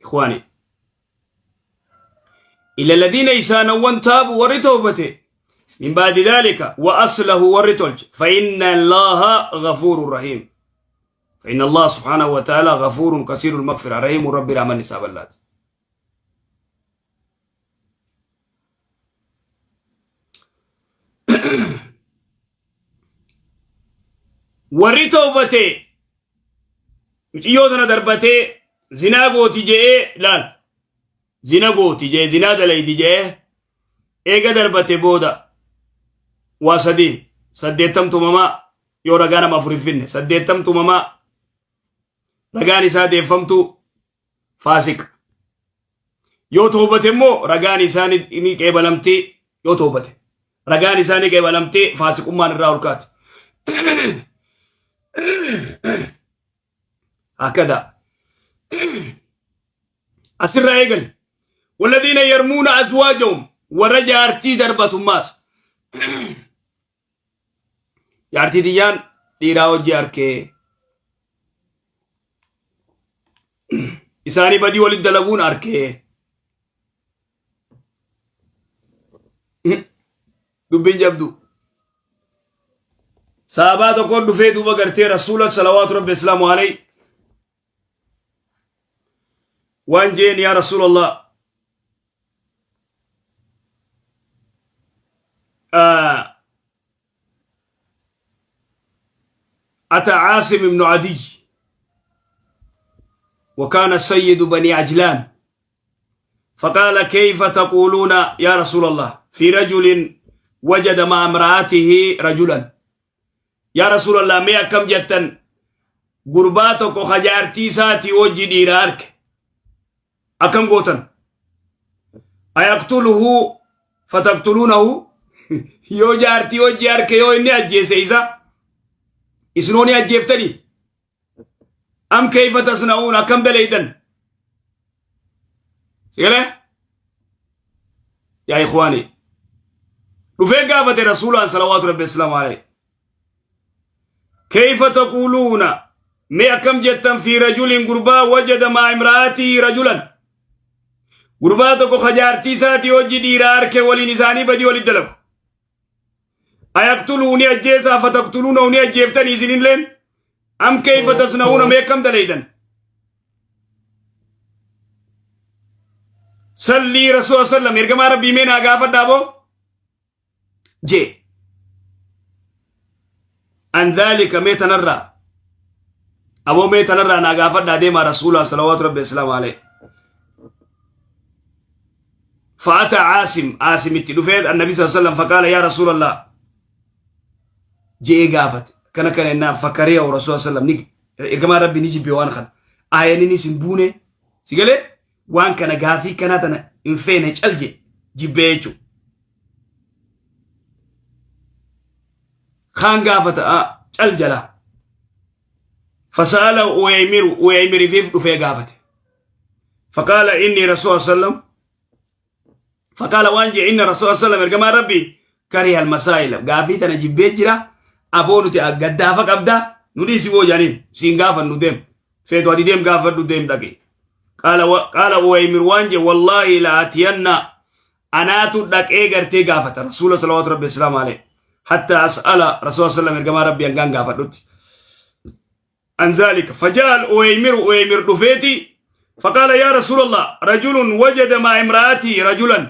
Ikhwaani. Ila alladhiina isaanawwan taabu warri tawbate min ba'di dhaalika wa aslahu warri tolche fa inna Allaaha ghafuurun rahiim. Fa inna Allaha subhaanahu wa ta'ala ghafuurun kasiirul maghfira rahiimun rabbi rahmanni isaa bal'aati. Warri tawbate muciyyoo tana darbatee zinaa gooti je'ee laal zina gooti je'ee zinaa dalaydi je'ee eega darbate booda waa sadii saddeettam tumamaa yoo ragaa nama afur hin finne saddeettam tumamaa ragaan isaa deeffamtuu faasiqa yoo toobate immoo ragaan isaa ni qeebalamtee yoo toobate ragaan isaa ni qeebalamtee faasiqummaan irraa ol kaati. Akkada asirraa eegale walladhiina yarmuuna azwaajahum warra jaartii darbatummaas jaartii tiyyaan dhiiraa hojii harkee isaanii badii walitti dalaguun arkee dubbiin jabdu saabaa tokkoon dhufee duuba gartee rasuula salawaatu rabbi islaamu alay waan jeen yaa rasuulallah أتى عاصم بن عدي وكان سيد بني عجلان فقال كيف تقولون يا رسول الله في رجل وجد مع امرأته رجلا يا رسول الله مي أكم جتا قرباتك خجارتي ساتي وجي ديرارك Akkam gootan? Ayaqtuluhu fataqtuluunahu yoo jaartii hojii harka yoo inni ajjeese isa isinoo ni ajjeeftanii? Am kayfa tasna'uun akkam daleeydan? Sigalee? Yaa ikhwaani dhufee gaafate rasuulaan salawaatu rabbi islaamu alayhi. Kayfa taquluuna mee akkam jettan fi rajulin gurbaa wajada maa imra'atii rajulan gurbaa tokko ka jaartii isaatii hojii dhiiraa harkee waliin isaanii badii walitti dalagu ayaqtuluu ni ajjeesaa fataqtuluuna ni ajjeeftanii isinilleen am kayfa tasna'uuna mee akkam dalaydan sallii rasuula sallam ergamaa rabbii mee naa gaafadhaa boo jee an dhaalika mee tanarraa aboo mee tanarraa naa gaafadhaa deemaa rasuulaa salawaatu rabbi islaamu alayhi فأتى عاصم عاصم اتدفيت النبي صلى الله عليه وسلم فقال يا رسول الله جئ قافت كان كان إنه فكريه ورسول الله صلى الله عليه وسلم إرجما ربي نجي بيوان خان آياني سنبونه سيقولي وان كان غافي كان تنا إنفين چلجي جبيچو Kaan gaafata cal jala. Fasa'ala Uwaymiru Uwaymirifiif dhufee gaafate. Faqaala inni rasuula sallam faqaala waan jee inni rasuula sallam ergamaa rabbii kariha almasaa'ila gaafii tana jibbee jira aboo nuti gaddaafa qabda nu dhiisi boo jaaniin siin gaafannu deem feetu ati deem gaafadhu deem dhaqi qaala Uwaymir waan jee wallaahi la atiyanna anaatu dhaqee gartee gaafata rasuula salawaatu rabbi islaamu alayhi hatta as'ala rasuula sallam ergamaa rabbi hangaan gaafadhutti an zaalika faja'a al-uwaymiru uwaymir dhufeeti faqaala yaa rasuulallah rajulun wajada maa imra'atii rajulan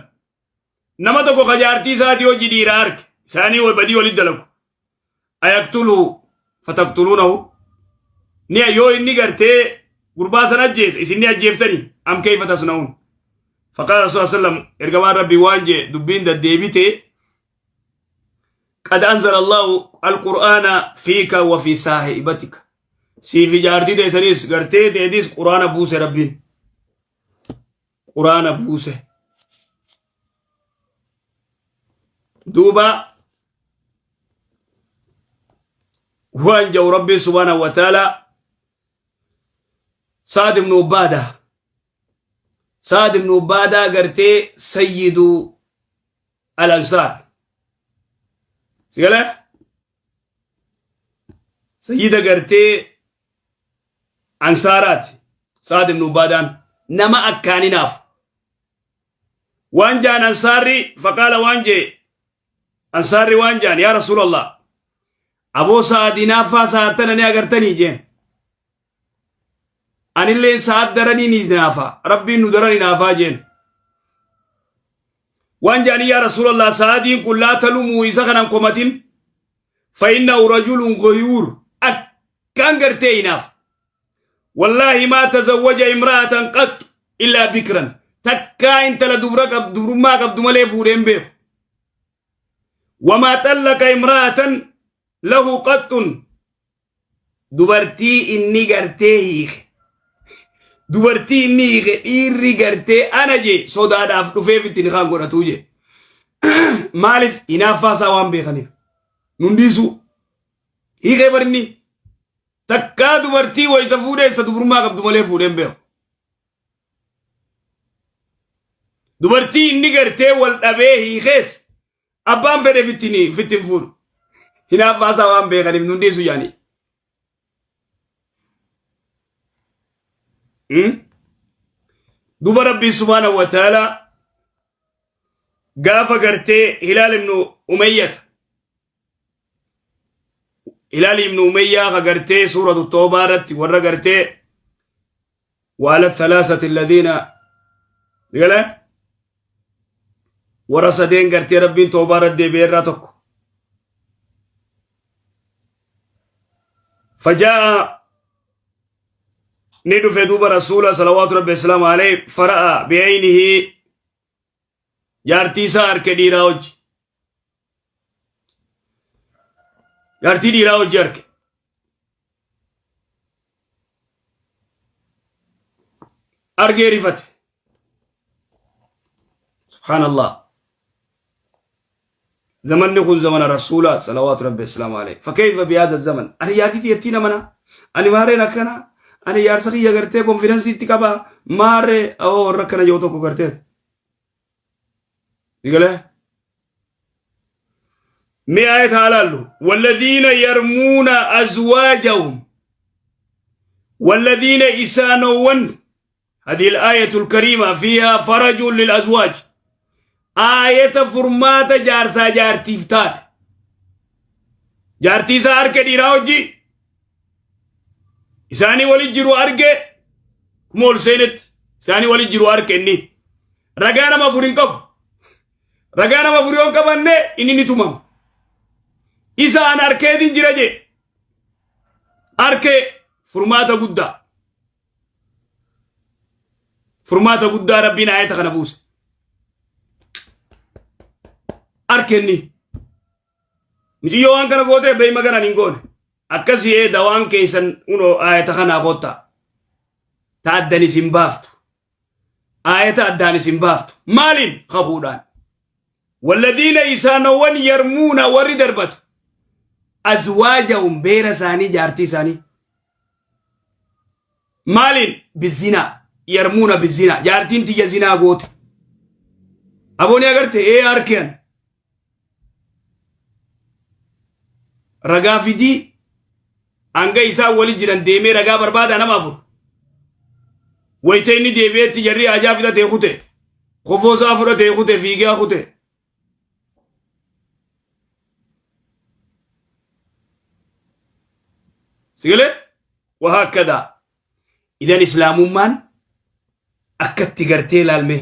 nama tokko ka jaartii isaatii hojii dhiira arge isaanii wal badii walitti dalagu ayaqtuluhu fataqtuluunahu ni yoo inni gartee gurbaa san ajjeese isin ni ajjeeftanii am kayfa tasna'uun faqaala rasuula sallam ergamaan rabbii waan jee dubbiin daddeebite qad anzala allahu alqur'aana fiika wa fi saahibatika siifi jaartii teessanis gartee teetis qur'aana buuse rabbiin qur'aana buuse duuba waan jedhu rabbiin subhaanahu wa ta'ala Sa'ad ibn Ubaada Sa'ad ibn Ubaadaa gartee sayyidu al-ansaar si galee sayyida gartee ansaaraati Sa'ad ibn Ubaadaan Nama akkaan hinaafu. Waan jaan ansaarri faqaala waan jee ansaarri waan jaan yaa Rasuulallah aboo sa'aad hinaaffaa sa'aad tana ni agartanii jeen. Anillee sa'aad daranii ni hinaafa rabbiin nu daran hinaafaa jeen. Waan jaanii yaa Rasuulallah sa'aadiin kun laa talumuu isa kanan komatin fa'innahu rajulun gayuur akkaan gartee hinaafa. Wallaahi maa tazawwaja imra'atan qattu illaa bikran. Takkaa intala dubra qabdu dubrummaa qabdu malee fuudhee hin beeku. Wamaa xallaqa imra'atan lahu qattun. Dubartii inni gartee hiike. Dubartii inni hiike dhiirri gartee ana jee sodaadhaaf dhufeef itti nikaan godhatuu jee. Maaliif hinaaffaa isaa waan beekaniif. Nun dhiisuu. Hiikee barinni. Takkaa dubartii wayita fuudhee isa dubrummaa qabdu malee fuudhee hin beeku. Dubartii inni gartee wal dhabee hiikees abbaan fedhe fittiin fittiin fuudhu. Hinaaffaa isaa waan beekaniif nun dhiisu jaanii. Duba Rabbii subhaanahu wa ta'ala gaafa gartee Hilaal ibnu Umayyata Hilaal ibnu Umayyaa ka gartee suuratu Toobaa irratti warra gartee waala thalaasati alladhiina gala warra sadeen gartee Rabbiin Toobaa irratti deebi'ee irraa tokko. Fajaa'a ni dhufe duuba rasuula salawaatu rabbi islaamu alayhi fara'a bi'aynihi Jaartii isaa arke dhiiraa hojji. Jaartii dhiiraa hojji arke. Argee rifate. Subhaanallah. Zamanni kun zamana rasuulaa salawaatu rabbi islaamu alayhi. Fakkeeyfa bihaada zaman. Ani jaartii tiyyattii namana. Ani maareen akkana. Ani jaarsa kiyya gartee konfidansii itti qaba. Maaree awoo warra akkana jiru tokko gartee. Digalee. Mee ayata haa laallu. Walladhiina yarmuuna azwaajahum. Walladhiina isaanowwan. هذه الآية الكريمة فيها فرج للأزواج آية فرمات جارسا جارتيف تات جارتي سا أركي ديرا وجي إساني ولي جرو أركي كمول سينت إساني ولي جرو أركي إني رقانا ما فورين قب رقانا ما فورين قب أني إني نتمام إسان أركي دين جرى أركي فرمات قد Furmaata guddaa Rabbiin aayata kana buuse. Arkenni. Miciyyoo waan kana gootee beeyma kana hin goone. Akkasii ee dawaan keessan unoo aayata kanaa koottaa. Ta addan isin baaftu. Aayata addaan isin baaftu. Maaliin? Kakuudhaan. Walladhiina isaanowwan yarmuuna warri darbatu. Azwaajahum beera isaanii jaartii isaanii. Maaliin bizinaa yarmuuna bizinaa jaartiin tiyya zinaa goote. Abooni agarte ee harkeen ragaa fidii hanga isaan wali jiran deemee ragaa barbaada nama afur. Wayita inni deebi'eetti jarri haajaa fidatee kute. Kofoo isaa fudhatee kute fiigaa kute. Sigalee? Wahaakkadaa. Idan islaamummaan akkatti gartee ilaalme.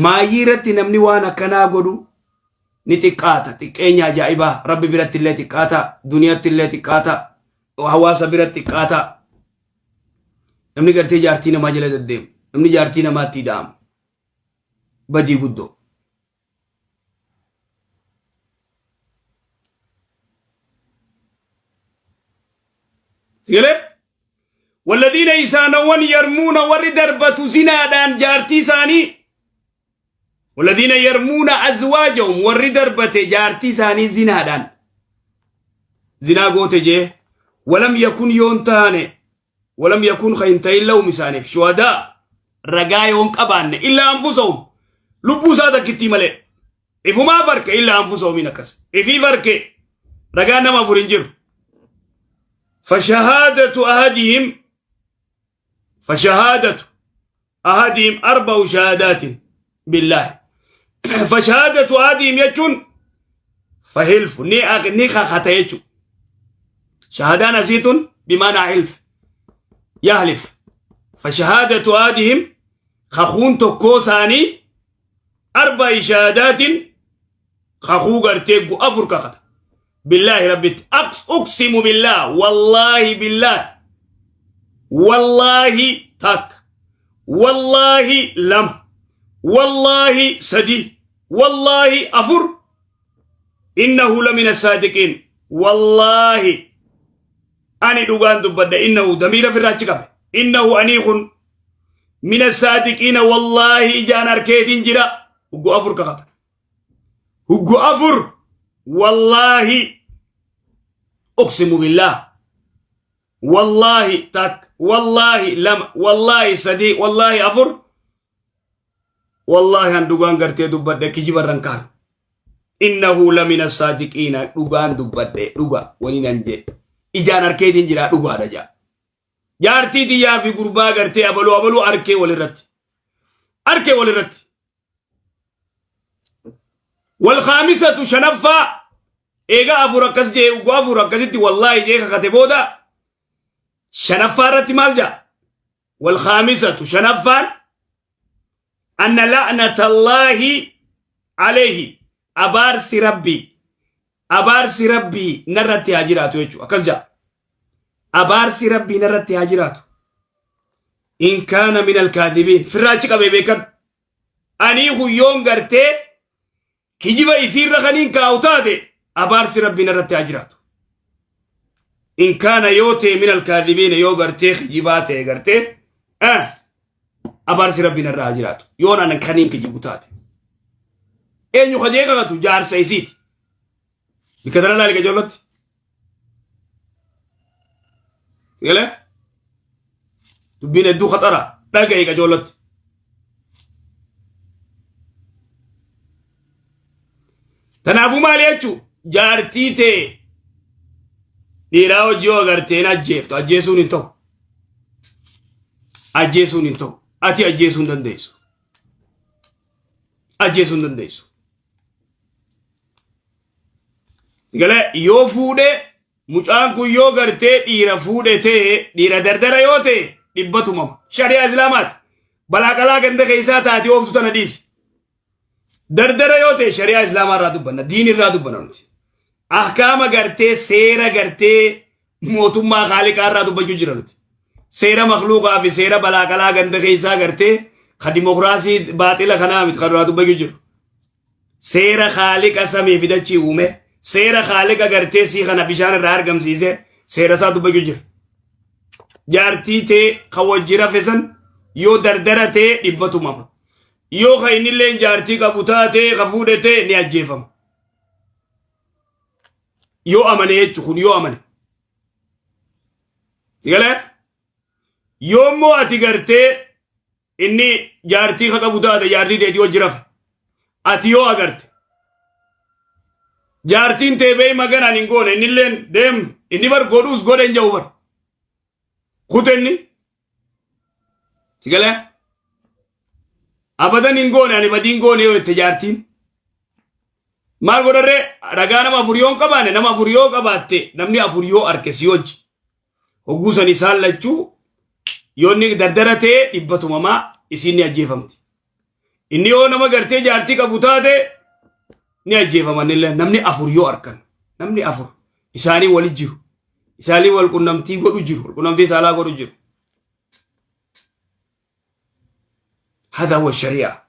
Maayyii irratti namni waan akkanaa godhu ni xiqqaata. Xiqqeenya ajaa'ibaa. Rabbi biratti illee xiqqaata. Duniyaatti illee xiqqaata. Hawaasa biratti xiqqaata. Namni gartee jaartii namaa jala deddeemu. Namni jaartii namaatti ida'amu. Badii guddoo. Sigalee? Walladhiina isaanawwan yarmuuna warri darbatu zinaadhaan jaartii isaanii. Walladhiina yarmuuna azwaajahum warri darbate jaartii isaanii zinaadhaan. Zinaa goote jee walam yakun yoon taane walam yakun ka hin ta'in lahum isaaniif shuhadaa ragaa yoon qabaanne illaa anfusahum lubbuu isaa takkittii malee ifumaa farke illaa anfusahumiin akkas ifii farke ragaa nama afur hin jiru fashahaadatu ahadihim Fashahaadatu ahadiim arba'u shahaadaatin billaahi. Fashahaadatu ahadiim jechuun fahilfu ni kakata jechuudha. Shahaadaan asii tun bimaanaa hilf yahlif. Fashahaadatu ahadihim kakuun tokkoo isaanii arba'i shahaadaatin kakuu gartee gu afur kakata. Billaahi rabbitti uqsimu billaah wallaahi billaah wallaahi takka wallaahi lama wallaahi sadi wallaahi afur innahu lamina saadiqiin wallaahi ani dhugaan dubbadha innahu damiira firraa achi qabe innahu anii kun mina saadiqiina wallaahi ijaan arkeetiin jira huggu afur kakata huggu afur wallaahi uqsimu billaah wallaahi takka wallaahi lama wallaahi sadii wallaahi afur wallaahi an dhugaan gartee dubbadhe kijiba irran kaayu innahu lamina saadiqiina dhugaan dubbadhe dhuga waliin an jedhe ijaan arkeetiin jira dhugaadha jaa jaartii tiyyaa fi gurbaa gartee abaluu abaluu arkee walirratti arkee walirratti Walkhaamisatu shanaffaa eega afur akkas jee ugu afur akkasitti wallaahi jee kakate booda shanaffaa irratti maal jaa? Walkhaamisatu shanaffaan anna la'natallaahi alayhi abaarsi rabbii abaarsi rabbii narratti haa jiraatu jechuudha akkas jaa abaarsi rabbii narratti haa jiraatu in kaana min alkaadibiin firraachi qabee beekan Anii kun yoon gartee kijiba isiirra kaniin kaa'u taate abaarsi rabbii narratti haa jiraatu. In kaana yoo ta'e min alkaadibiina yoo gartee kijibaa ta'e gartee abaarsi rabbii narra haa jiraatu. Yoon anan kaniin kijibu taate. Eenyu kajee kakatu jaarsa isiiti. Bikka tana laali qajeellotti. Galee? Dubbiin hedduu khaxara dhaga'i qajeellotti. Tanaafuu maali jechuu jaartii tee dhiiraa hojii yoo agartee hin ajjeeftu ajjeesuun hin ta'u. Ajjeesuun hin ta'u. Ati ajjeesuu hin dandeessu. Ajjeesuu hin dandeessu. Galee yoo fuudhe mucaan kun yoo gartee dhiira fuudhe ta'e dhiira dardara yoo ta'e dhibba tumama. Shari'aa Islaamaati. Balaa qalaa ganda keessaa taate ooftu tana dhiisi. Dardara yoo ta'e shari'aa Islaamaa irraa dubbanna diin irraa dubbanna nuti. Ahkaama gartee seera gartee mootummaa kaaliqaa irraa dubbachuu jira nuti. Seera makluuqaa fi seera balaa qalaa ganda keessaa gartee ka dimokiraasii baaxila kanaa miti kan irraa dubbachuu jiru. Seera kaaliqa samii fi dachii uume, seera kaaliqa gartee sii kana bishaan irraa argamsiise, seera isaa dubbachuu jira. Jaartii tee kan wajji rafe san yoo dardara tee dhibba tumama. Yoo ka innilleen jaartii qabu taate ka fuudhe tee ni ajjeefama. Yoo amane jechu kun yoo amane. Sigalee? Yoo immoo ati gartee inni jaartii ka qabu taate jaartii teetii wajji rafe ati yoo agarte jaartiin tee bee maganaan hin goone innilleen deem inni bar godhuus godhe hin jedhu bar kutenni si galee abadan hin goone ani badiin goone yoo jette jaartiin maal godharree ragaa nama afur yoo hin qabaanne nama afur yoo qabaatte namni afur yoo arke si wajji Hogguu san isaan lachuu yoo inni dardara ta'e dhibba tumamaa isiin ni ajjeefamti. Inni yoo nama gartee jaartii qabu taate ni ajjeefaman illee namni afur yoo arkan namni afur isaanii wali jiru isaanii wal qunnamtii godhu jiru wal qunnamtii saalaa godhu jiru. Hada huwa shari'a.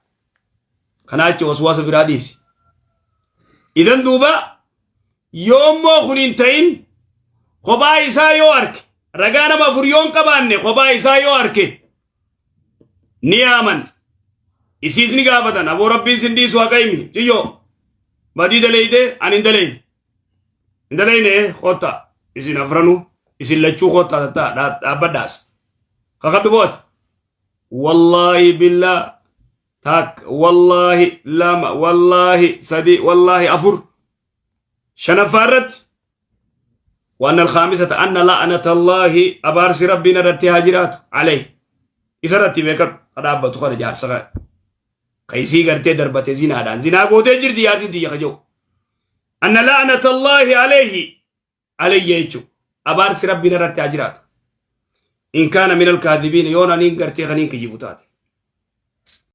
Kanaa achi waswaasa biraa dhiisi. Idan duuba yoommoo kun hin ta'in kophaa isaa yoo arke ragaa nama afur yoo hin qabaanne kophaa isaa yoo arke ni yaaman. Isiis ni gaafatan aboo rabbiin sin dhiisu haqa himi tiyyoo badii daleeyde ani hin daleyne. Hin daleyne kottaa isin afranuu isin lachuu kottaa tattaa dhaabbadhaas. Kakadhu booti. Wallaahi billaa takka wallaahi lama wallaahi sadi wallaahi afur shanaffaa irratti waan alkhaamisata anna la'anata allaahi abaarsi rabbiin irratti haa jiraatu alayhi. Isarratti beekadhu ka dhaabbatu kana jaarsa kana. Ka isii gartee darbate zinaadhaan. Zinaa gootee jirti jaartiin tiyya ka jedhu. Anna la'nata Allaahi alayhi alayya jechuudha. Abaarsi Rabbiin irratti haa jiraatu. In kaana minal kaadhibiin yoon aniin gartee kaniin kijibu taate.